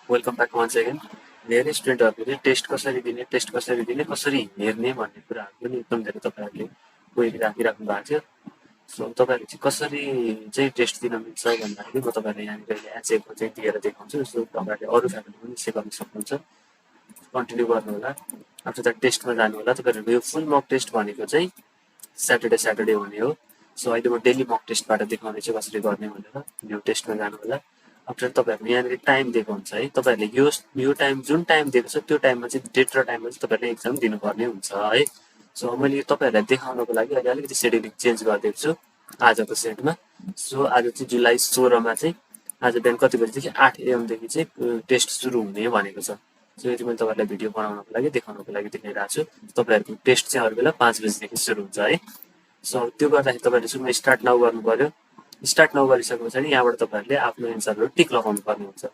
Welcome back once again. धेरै स्टुडेन्टहरूले test कसरी दिने कसरी हेर्ने भन्ने कुराहरू पनि एकदम धेरै तपाईँहरूले क्वेरी राखिराख्नु भएको थियो। सो तपाईँहरूले चाहिँ कसरी चाहिँ टेस्ट दिन मिल्छ भन्दाखेरि म तपाईँहरूलाई यहाँनिर एचएको चाहिँ दिएर देखाउँछु। सो तपाईँहरूले अरू फ्याकल्टी पनि यसै गर्न सक्नुहुन्छ। कन्टिन्यू गर्नु होला। आफ्टर द्याट टेस्टमा जानु होला। तपाईँहरूको यो फुल मक टेस्ट भनेको चाहिँ स्याटरडे हुने हो। सो अहिले म डेली मक टेस्टबाट देखाउने चाहिँ कसरी गर्ने भनेर यो टेस्टमा जानु होला। आफ्टर तपाईँहरूको यहाँनिर टाइम दिएको हुन्छ है। तपाईँहरूले यो टाइम जुन टाइम दिएको छ त्यो टाइममा चाहिँ डेट र टाइममा चाहिँ तपाईँहरूले एक्जाम दिनुपर्ने हुन्छ है। सो मैले तपाईँहरूलाई देखाउनको लागि अहिले अलिकति सेड्युलिङ चेन्ज गरिदिएको छु आजको सेटमा। सो आज चाहिँ जुलाई 16मा चाहिँ आज बिहान कति बजीदेखि 8 AM चाहिँ टेस्ट सुरु हुने भनेको छ। सो यो चाहिँ मैले तपाईँहरूलाई भिडियो बनाउनको लागि देखाउनको लागि देखाइरहेको छु। तपाईँहरूको टेस्ट चाहिँ अरू बेला 5 बजीदेखि सुरु हुन्छ है। सो त्यो गर्दाखेरि तपाईँहरूले सुरुमा स्टार्ट नाउ गर्नु पर्यो। स्टार्ट नाउ गरिसके पछाडि यहाँबाट तपाईँहरूले आफ्नो एन्सरहरू टिक लगाउनु पर्ने हुन्छ।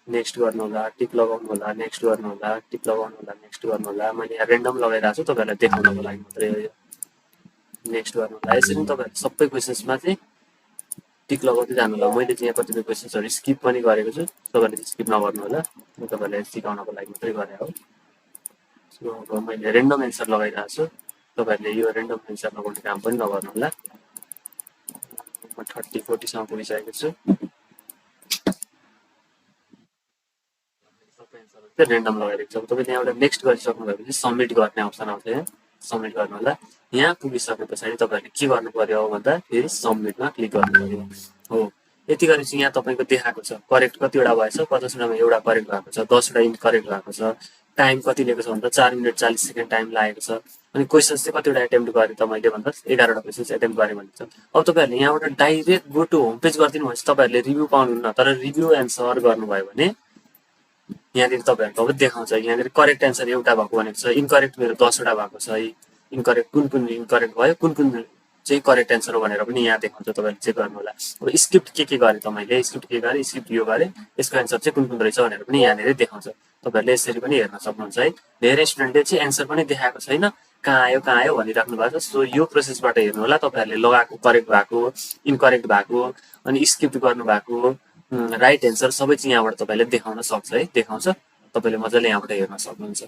नेक्स्ट गर्नु होला, टिक लगाउनु होला, नेक्स्ट गर्नु होला, टिक लगाउनु होला, नेक्स्ट गर्नु होला। मैले यहाँ रेन्डम लगाइरहेको छु तपाईँहरूलाई देखाउनको लागि मात्रै हो यो। नेक्स्ट गर्नु होला। यसरी तपाईँहरूले सबै क्वेसन्समा चाहिँ टिक लगाउँदै जानु होला। मैले चाहिँ यहाँ कतिपय क्वेसन्सहरू स्किप पनि गरेको छु, तपाईँहरूले स्किप नगर्नु होला। म तपाईँहरूलाई सिकाउनको लागि मात्रै गरेँ हो। सो अब मैले रेन्डम एन्सर लगाइरहेको छु। तपाईँहरूले यो रेन्डम एन्सर लगाउने काम पनि नगर्नु होला। म 30-40सम्म पुगिसकेको छु। रेन्डम लगाइदिएको छ। तपाईँले यहाँबाट नेक्स्ट गरिसक्नु भएपछि सबमिट गर्ने अप्सन आउँछ। यहाँ सबमिट गर्नु होला। यहाँ पुगिसके पछाडि तपाईँहरूले के गर्नु पर्यो भन्दा फेरि सबमिटमा क्लिक गर्नु पर्यो हो। यति गरेपछि यहाँ तपाईँको देखाएको छ करेक्ट कतिवटा भएछ। 50वटामा एउटा करेक्ट भएको छ, 10वटा इनकरेक्ट भएको छ। टाइम कति लिएको छ भन्दा 4 मिनट 40 सेकेन्ड टाइम लागेको छ। अनि क्वेसन्स चाहिँ कतिवटा एटेम्प्ट गरेँ त मैले भन्दा 11वटा क्वेसन्स एटेम्प्ट गरेँ भनेको छ। अब तपाईँहरूले यहाँबाट direct go to home page गरिदिनु भनेपछि तपाईँहरूले रिभ्यू पाउनुहुन्न। तर रिभ्यू एन्सर गर्नुभयो भने यहाँनिर तपाईँहरूको अब देखाउँछ। यहाँनिर करेक्ट एन्सर एउटा भएको भनेको छ, इनकरेक्ट मेरो 10वटा भएको छ है। इनकरेक्ट कुन इनकरेक्ट भयो, कुन चाहिँ करेक्ट एन्सर हो भनेर पनि यहाँ देखाउँछ। तपाईँले चेक गर्नु होला। अब स्क्रिप्ट के गरेँ त मैले, स्क्रिप्ट के गरेँ, स्क्रिप्ट यो गरेँ, यसको एन्सर चाहिँ कुन रहेछ भनेर पनि यहाँनिर देखाउँछ। तपाईँहरूले यसरी पनि हेर्न सक्नुहुन्छ है। धेरै स्टुडेन्टले चाहिँ एन्सर पनि देखाएको छैन, कहाँ आयो भनिराख्नु भएको छ। सो यो प्रोसेसबाट हेर्नु होला। तपाईँहरूले लगाएको करेक्ट भएको, इनकरेक्ट भएको, अनि स्क्रिप्ट गर्नु भएको, राइट एन्सर सबै चाहिँ यहाँबाट तपाईँले देखाउन सक्छ है। देखाउँछ, तपाईँले मजाले यहाँबाट हेर्न सक्नुहुन्छ।